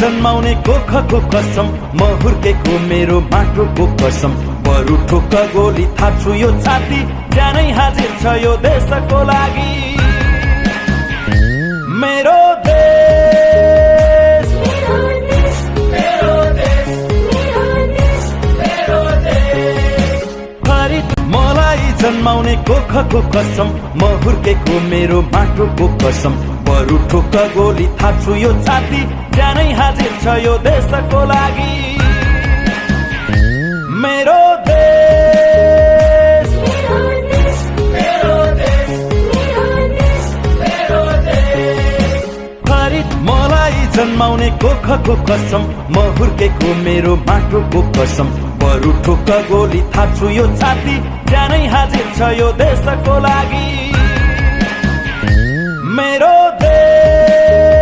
जन्माउने कोखको कसम म हुर्केको मेरो माटोको कसम बरु ठोक्क गोली थाप्छु यो छाती ज्यानै हाजिर छ यो देशको लागि मेरो देश मेरो देश मेरो देश फरिद मलाई जन्माउने कोखको कसम म हुर्केको मेरो माटोको कसम बरु ठोक्क गोली थाप्छु यो छाती ज्यानै हाजिर छ यो देशको लागि मेरो देश मेरो देश मेरो देश फरिद मलाई जन्माउने कोखको कसम म हुर्केको मेरो माटोको कसम बरु ठोक्क गोली थाप्छु यो छाती ज्यानै हाजिर छ यो देशको लागि मेरो देश